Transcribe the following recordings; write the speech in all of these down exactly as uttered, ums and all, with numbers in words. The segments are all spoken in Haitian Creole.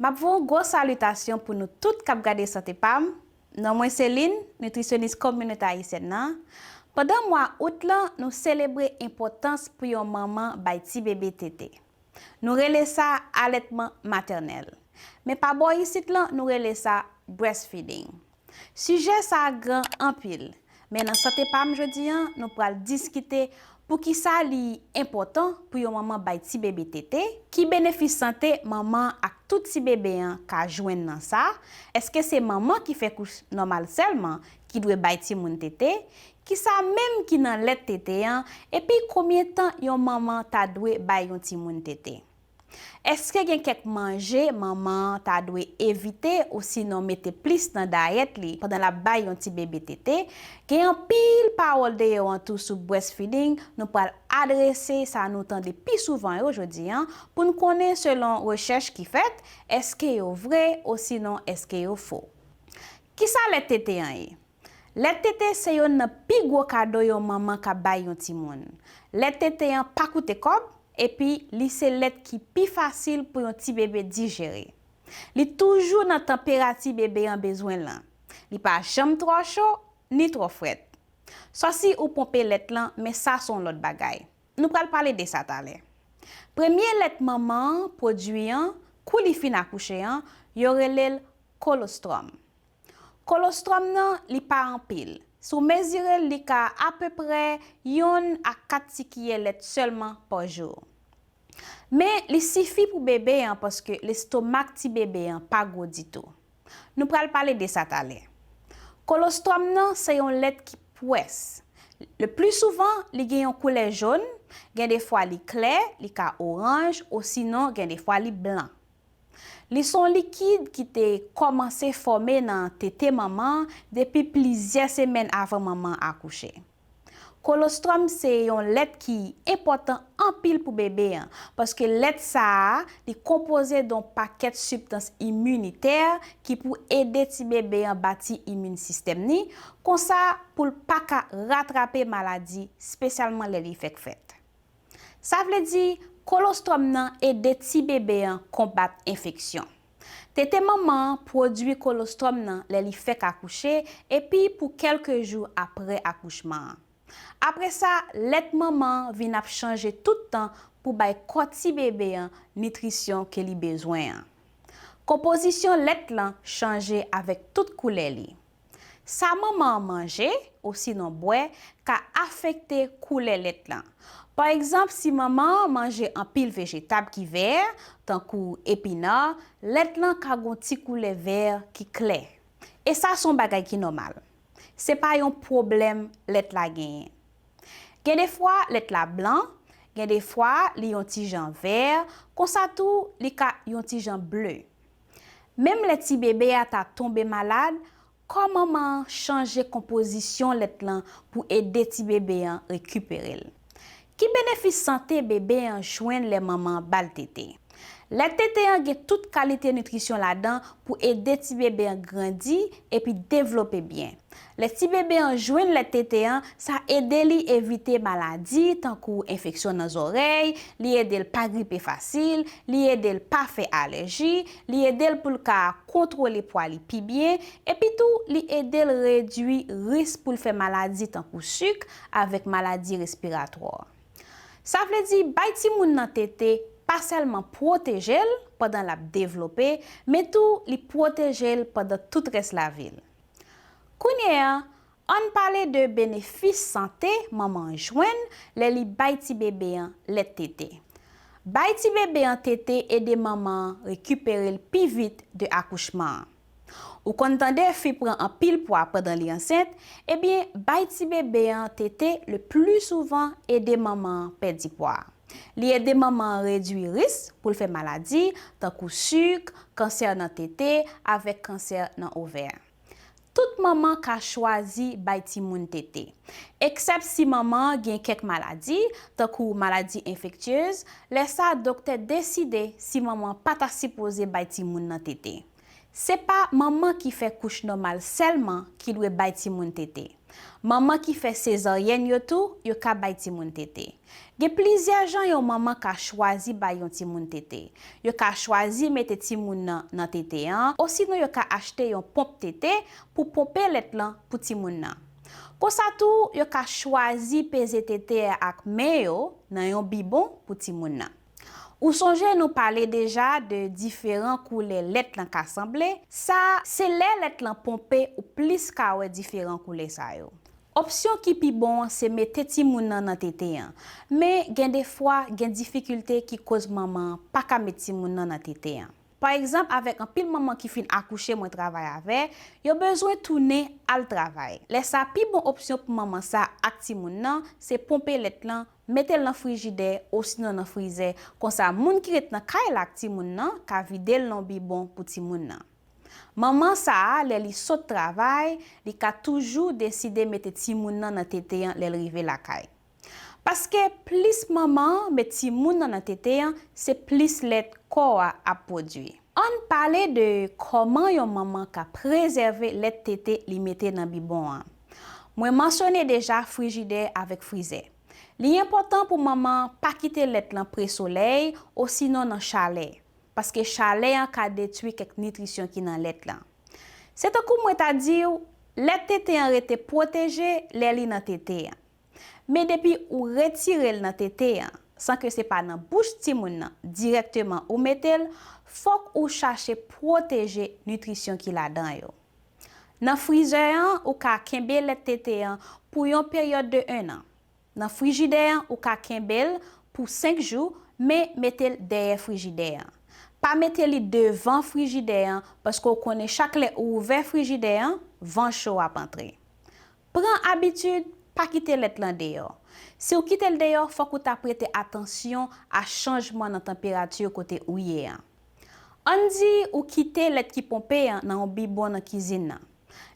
M ap voye yon gwo salitasyon pou nou tout k ap gade Sante Pa m. Non mwen se Lynn, nitrisyonis kominote ayisyèn nan. Pandan mwa out lan, nou selebre enpòtans pou yon manman bay ti bebe tete. Nou rele sa alètman matènèl. Men pa bò isit lan, nou rele sa breastfeeding. Sijè sa a gran anpil, men nan Sante Pa m jodi a, nou pral diskite poukisa li enpòtan pou yon manman bay ti bebe tete, ki benefis sante manman ak tout ti bebe an ka jwenn nan sa, èske se manman ki fè kouch nòmal sèlman ki dwe bay timoun tete, kisa menm ki nan lèt tete an, epi konbyen tan yon manman ta dwe bay yon timoun tete. Èske gen kèk manje manman an ta dwe evite osinon mete plis nan dayèt li pandan l ap bay yon ti bebe tete? Gen anpil pawòl deyò an tou sou breastfeeding, nou pral adrese sa nou tande pi souvan yo jodi a pou n konnen selon rechèch ki fèt, èske yo vre osinon èske yo fo. Kisa lèt tete an ye? Lèt tete se youn nan pi gwo kado yon manman ka bay yon timoun. Lèt tete an pa koute kòb, epi li se lèt ki pi fasil pou yon ti bebe dijere. Li toujou nan tanperati bebe an bezwen lan. Li pa janm twò cho, ni twò frèt. Sòsi ou ponpe lèt lan, men sa se yon lòt bagay. Nou pral pale de sa talè. Premye lèt manman an pwodui an, kou li fin akouche an, yo rele l kolostwòm. Kolostwòm nan, li pa anpil. Si w mezire l, li ka apeprè yonn a kat ti kiyè lèt sèlman pa jou. Men, li sifi pou bebe an paske lestomak ti bebe an pa gwo ditou. Nou pral pale de sa talè. Kolostwòm nan se yon lèt ki pwès. Le pli souvan, li gen yon koulè jòn, gen defwa li klè, li ka oranj, osinon gen defwa li blan. Li se yon likid ki te kòmanse fòme nan tete manman an depi plizyè semèn avan manman an akouche. Kolostwòm se yon lèt ki enpòtan anpil pou bebe an, paske lèt sa a, li konpoze de yon pakèt sibstans iminitè ki pou ede ti bebe an bati imin sistèm ni, konsa pou l pa ka ratrape maladi, espesyalman lè li fèk fèt. Sa vle di, kolostwòm nan ede ti bebe an konbat enfeksyon. Tete manman an pwodui kolostwòm nan lè li fèk akouche epi pou kèlke jou apre akouchman an. Apre sa, lèt manman an vin ap chanje tout tan pou bay kò ti bebe an nitrisyon ke li bezwen an. Konpozisyon lèt lan chanje avèk tout koulè li. Sa manman an manje, osinon bwè, ka afekte koulè lèt lan. Pa egzanp, si manman an manje anpil vejetab ki vè, tankou epina, lèt lan ka gen yon ti koulè vè ki klè. E sa se yon bagay ki nòmal. Se pa yon pwoblèm lèt la genyen. Gen defwa, lèt la blan, gen defwa, li yon ti jan vè, konsa tou, li ka yon ti jan ble. Menm lè ti bebe a ta tonbe malad, kò manman an chanje konpozisyon lèt lan pou ede ti bebe an rekipere l. Ki benefis sante bebe an jwenn lè manman an ba l tete? Lèt tete an gen tout kalite nitrisyon ladan pou ede ti bebe an grandi epi devlope byen. Lè ti bebe an jwenn lèt tete an, sa ede li evite maladi tankou enfeksyon nan zòrèy, li ede l pa gripe fasil, li ede l pa fè alèji, li ede l pou l ka kontwole pwa li pi byen, epi tou li ede l redui risk pou l fè maladi tankou sik avèk maladi respiratwa. Sa vle di bay timoun nan tete pa sèlman pwoteje l pandan l ap devlope, men tou li pwoteje l pandan tout rès lavi l. Kounye a, ann pale de benefis sante manman an jwenn lè li bay ti bebe an lèt tete. Bay ti bebe an tete ede manman an rekipere l pi vit de akouchman an. Ou konn tande fi pran anpil pwa pandan li ansent, ebyen, bay ti bebe an tete le pli souvan ede manman an pèdi pwa. Li ede manman an redui risk pou l fè maladi, tankou sik, kansè nan tete, avèk kansè nan ovè. Tout manman ka chwazi bay timoun tete. Eksèp si manman an gen kèk maladi, tankou maladi enfektyez, lè sa a doktè deside si manman an pa ta sipoze bay timoun nan tete. Se pa manman ki fè kouch nòmal sèlman ki dwe bay timoun tete. Manman ki fè sezaryèn yo tou, yo ka bay timoun tete. Gen plizyè jan yon manman ka chwazi bay yon timoun tete. Yo ka chwazi mete timoun nan nan tete an, osinon yo ka achte yon ponp tete pou ponpe lèt lan pou timoun nan. Konsa tou, yo ka chwazi peze tete a ak men yo nan yon bibon pou timoun nan. Ou sonje nou pale deja de diferan koulè lèt lan ka sanble, sa se lè lèt lan ponpe ou plis ka wè diferan koulè sa yo. Opsyon ki pi bon an se mete timoun nan nan tete an, men gen de fwa gen difikilte ki koz manman an pa ka met timoun nan nan tete an. Pa egzanp, avèk anpil manman ki fin akouche mwen travay avè, yo bezwen tounen al travay. Lè sa, pi bon opsyon pou manman sa ak timoun nan se ponpe lèt lan, mete l nan frijidè osinon nan frizè, konsa moun ki ret nan kay la ak timoun nan ka vide l nan yon bibon pou timoun nan. Manman sa a, lè li sot travay, li ka toujou deside mete timoun nan nan tete an lè l rive lakay. Paske plis manman an met timoun nan nan tete an, se plis lèt kò a ap pwodui. Ann pale de kòman yon manman ka prezève lèt tete li mete nan bibon an. Mwen mansyone deja frijidè avèk frizè. Li enpòtan pou manman an pa kite lèt lan pre solèy osinon nan chalè, paske chalè an ka detwi kèk nitrisyon ki nan lèt lan. Se tankou mwen ta di w, lèt tete an rete pwoteje lè li nan tete an. Men depi ou retire l nan tete an, san ke se pa nan bouch timoun nan dirèkteman ou mete l, fòk ou chache pwoteje nitrisyon ki ladan yo. Nan frizè an, ou ka kenbe lèt tete an pou yon peryòd de en an. Nan frijidè an, ou ka kenbe l pou senk jou, men mete l dèyè frijidè an. Pa mete li devan frijidè an, paske w konnen chak lè ou ouvè frijidè an, van cho ap antre. Pran abitid pa kite lèt lan deyò. Si w kite l deyò, fòk ou ta prete atansyon a chanjman nan tanperati kote ou ye an. Ann di ou kite lèt ki ponpe an nan yon bibon nan kizin nan.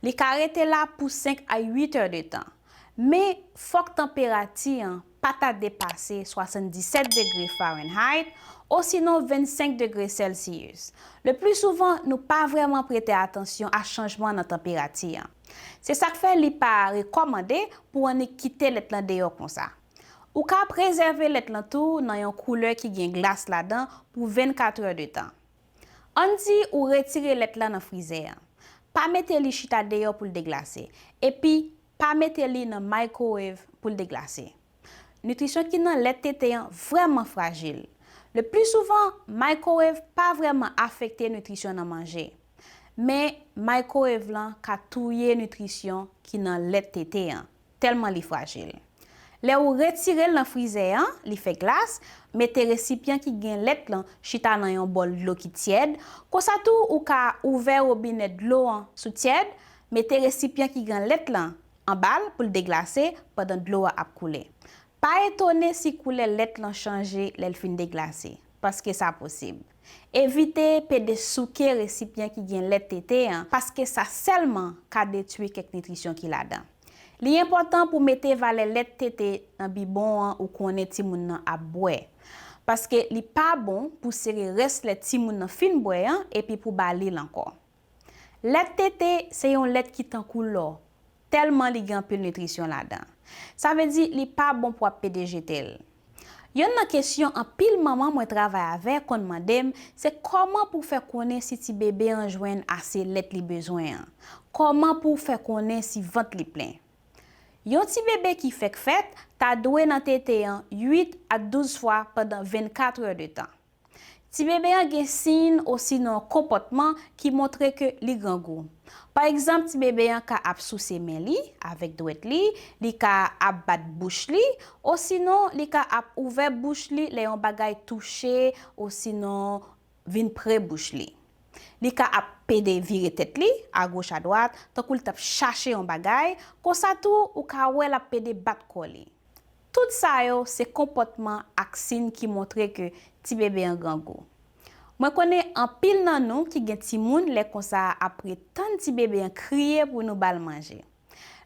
Li ka rete la pou senk a uit è de tan. Men, fòk tanperati an pa ta depase swasanndisèt degre Fahrenheit osinon vennsenk degre Celsius. Le pli souvan, nou pa vrèman prete atansyon a chanjman nan tanperati an. Se sa k fè li pa rekòmande pou w annik kite lèt lan deyò konsa. Ou ka prezève lèt lan tou nan yon koulè ki gen glas ladan pou vennkat è de tan. Ann di ou retire lèt la nan frizè an. Pa mete li chita deyò pou l deglase. Epi, pa mete li nan microwave pou l deglase. Nitrisyon ki nan lèt tete an vrèman frajil. Le pli souvan, microwave pa vrèman afekte nitrisyon nan manje. Men, microwave lan ka touye nitrisyon ki nan lèt tete an, tèlman li frajil. Lè ou retire l nan frizè an, li fè glas, mete resipyan ki gen lèt lan chita nan yon bòl dlo ki tyèd. Konsa tou, ou ka ouvè wobinè dlo an sou tyèd, mete resipyan ki gen lèt lan anba l pou l deglase pandan dlo a ap koule. Pa etone si koulè lèt lan chanje lè l fin deglase, paske sa posib. Evite pede souke resipyan ki gen lèt tete an, paske sa sèlman ka detwi kèk nitrisyon ki ladan. Li enpòtan pou mete valè lèt tete nan bibwon an ou konnen timoun nan ap bwè, paske li pa bon pou sere rès lè timoun nan fin bwè an epi pou ba li l ankò. Lèt tete se yon lèt ki tankou lò, tèlman li gen anpil nitrisyon ladan. Sa vle di li pa bon pou ap pede jete l. Yonn nan kesyon anpil manman mwen travay avè konn mande m, se kòman pou w fè konnen si ti bebe an jwenn ase lèt li bezwen an? Kòman pou w fè konnen si vant li plen? Yon ti bebe ki fèk fèt ta dwe nan tete an uit a douz fwa pandan vennkat è de tan. Ti bebe an gen siy osinon konpòtman ki montre ke li grangou. Pa egzanp, ti bebe an ka ap souse men li avèk dwèt li, li ka ap bat bouch li, osinon li ka ap ouvè bouch li lè yon bagay touche osinon vin pre bouch li. Li ka ap pede vire tèt li agoch adwat, tankou l t ap chache yon bagay, konsa tou ou ka wè l ap pede bat kò li. Tout sa yo se konpòtman ak siy ki montre ke ti bebe an grangou. Mwen konnen anpil nan nou ki gen timoun lè konsa ap ret tann ti bebe an kriye pou nou ba l manje.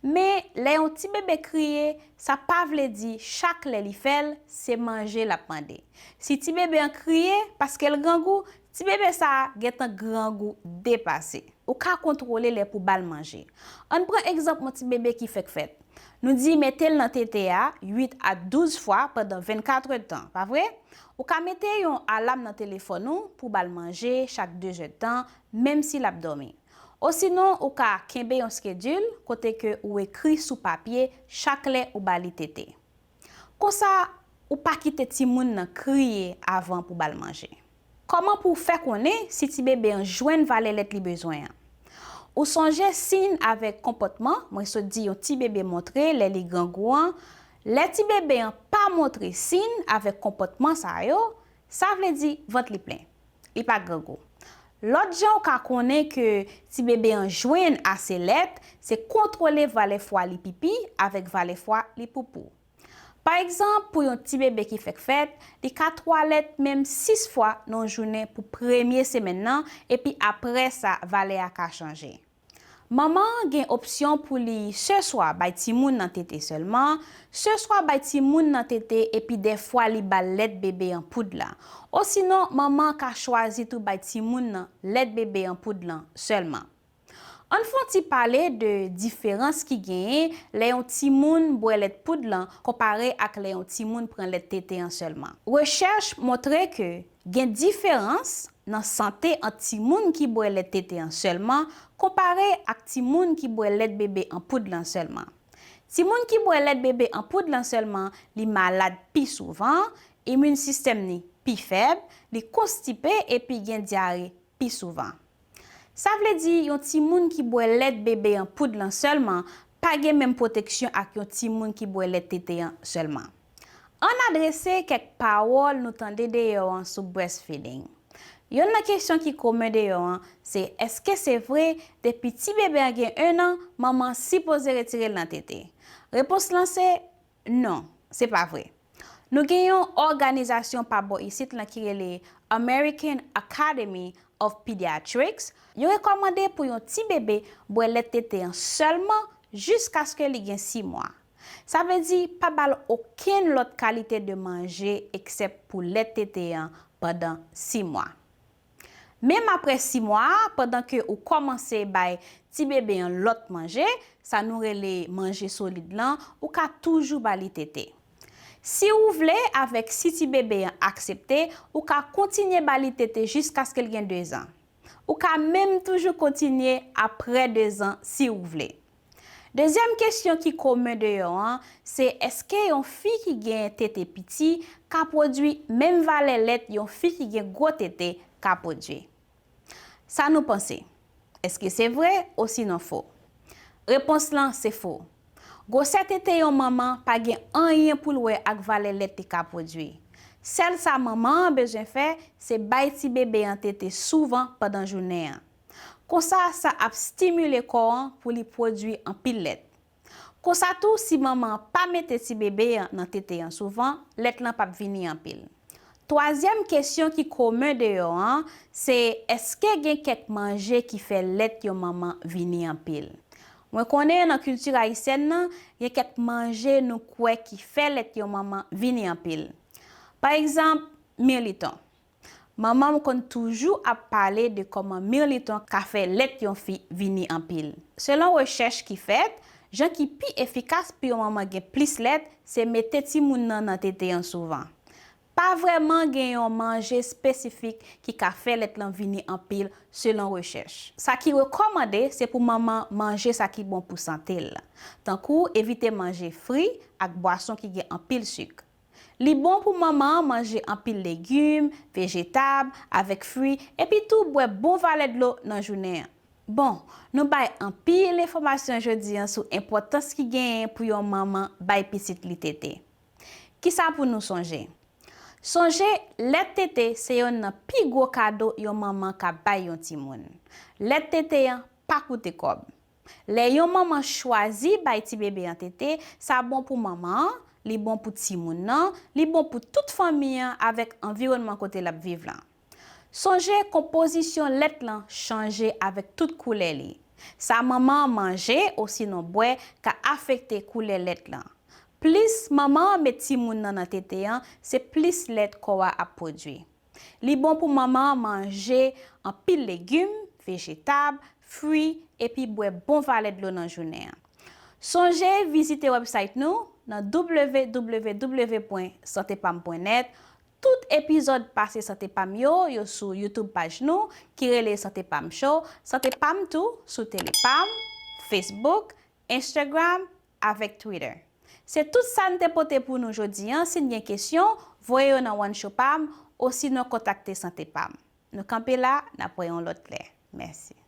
Men, lè yon ti bebe kriye, sa pa vle di chak lè li fè l, se manje l ap mande. Si ti bebe an kriye paske l grangou, Ti bebe sa a gentan grangou depase. Ou ka kontwole lè pou ba l manje. Ann pran egzanp yon ti bebe ki fèk fèt. Nou di mete l nan tete a uit a douz fwa pandan vennkat èdtan, pa vre? Ou ka mete yon alam nan telefòn ou pou ba l manje chak de zèdtan, menm si l ap dòmi. Osinon, ou ka kenbe yon skedil kote ke ou ekri sou papye chak lè ou ba li tete. Konsa, ou pa kite timoun nan kriye avan pou ba l manje. Kòman pou w fè konnen si ti bebe an jwenn valè lèt li bezwen an? Ou sonje siy avèk konpòtman mwen sot di yon ti bebe montre lè li grangou an? Lè ti bebe an pa montre siy avèk konpòtman sa yo, sa vle di vant li plen. Li pa grangou. Lòt jan w ka konnen ke ti bebe an jwenn ase lèt, se kontwole valè fwa li pipi avèk valè fwa li poupou. Pa egzanp, pou yon ti bebe ki fèk fèt, li ka twalèt menm sis fwa nan yon jounen pou premye semèn nan, epi apre sa, valè a ka chanje. Manman an gen opsyon pou li se swa bay timoun nan tete sèlman, se swa bay timoun nan tete epi dèfwa li ba l lèt bebe an poud la. Osinon, manman an ka chwazi tou bay timoun nan lèt bebe an poud lan sèlman. Ann fè yon ti pale de diferans ki genyen lè yon timoun bwè lèt poud lan konpare ak lè yon timoun pran lèt tete an sèlman. Rechèch montre ke gen diferans nan sante ant timoun ki bwè lèt tete an sèlman konpare ak timoun ki bwè lèt bebe an poud lan sèlman. Timoun ki bwè lèt bebe an poud lan sèlman, li malad pi souvan, imin sistèm li pi fèb, li konstipe epi gen dyare pi souvan. Sa vle di yon timoun ki bwè lèt bebe an poud lan sèlman pa gen menm pwoteksyon ak yon timoun ki bwè lèt tete an sèlman. Ann adrese kèk pawòl nou tande deyò an sou breastfeeding. Yonn nan kesyon ki komen deyò an se èske se vre depi ti bebe an gen en an, manman an sipoze retire l nan tete? Repons lan se non, se pa vre. Nou gen yon òganizasyon pa bò isit lan ki rele American Academy of Pediatrics. Yo rekòmande pou yon ti bebe bwè lèt tete an sèlman jiskaske li gen sis mwa. Sa vle di pa ba l okenn lòt kalite de manje eksèp pou lèt tete an pandan sis mwa. Menm apre sis mwa a, pandan ke ou kòmanse bay ti bebe an lòt manje, sa nou rele manje solid lan, ou ka toujou ba li tete. Si ou vle, avèk si ti bebe an aksepte, ou ka kontinye ba li tete jiskaske l gen de zan. Ou ka menm toujou kontinye apre de zan si ou vle. Dezyèm kesyon ki komen deyò an, se èske yon fi ki gen tete piti ka pwodui menm valè lèt yon fi ki gen gwo tete ka pwodui? Sa nou panse? Èske se vre osinon fo? Repons lan se fo. Gwosè tete yon manman pa gen anyen pou l wè ak valè lèt li ka pwodui. Sèl sa manman an bezwen fè, se bay ti bebe an tete souvan pandan jounen an. Konsa, sa ap stimile kò an pou li pwodui anpil lèt. Konsa tou, si manman an pa mete ti bebe an nan tete an souvan, lèt lan p ap vini anpil. Twazyèm kesyon ki komen deyò an, se èske gen kèk manje ki fè lèt yon manman vini anpil? Mwen konnen nan kilti ayisyèn nan, gen kèk manje nou kwè ki fè lèt yon manman vini anpil. Pa egzanp, mirliton. Manman m konn toujou ap pale de kòman mirliton ka fè lèt yon fi vini anpil. Selon rechèch ki fèt, jan ki pi efikas pou yon manman gen plis lèt, se mete timoun nan nan tete an souvan. Pa vrèman gen yon manje espesifik ki ka fè lèt lan vini anpil, selon rechèch. Sa ki rekòmande, se pou manman manje sa ki bon pou sante l, tankou evite manje fri ak bwason ki gen anpil sik. Li bon pou manman an manje anpil legim, vejetab, avèk fwi, epi tou bwè bon valè dlo nan jounen an. Bon, nou bay anpil enfòmasyon jodi an sou enpòtans ki genyen pou yon manman bay pitit li tete. Kisa pou nou sonje? Sonje, lèt tete se yonn nan pi gwo kado yon manman ka bay yon timoun. Lèt tete an pa koute kòb. Lè yon manman chwazi bay ti bebe an tete, sa bon pou manman an, li bon pou timoun nan, li bon pou tout fanmi an avèk anviwònman kote l ap viv lan. Sonje, konpozisyon lèt lan chanje avèk tout koulè li. Sa manman an manje osinon bwè ka afekte koulè lèt lan. Plis manman an met timoun nan nan tete an, se plis lèt kò a ap pwodui. Li bon pou manman an manje anpil legim, vejetab, fwi, epi bwè bon valè dlo nan jounen an. Sonje vizite website nou nan w w w pwen sante pam pwen nèt. Tout epizòd pase Sante Pam yo, yo sou YouTube paj nou, ki rele Sante Pam Show, Sante Pam tou sou Telepam, Facebook, Instagram, avèk Twitter. Se tout sa n te pote pou nou jodi an. Si n gen kesyon, voye yo nan One Show Pam, osinon kontakte Sante Pam. Nou kanpe la, n ap wè yon lòt lè. Mèsi.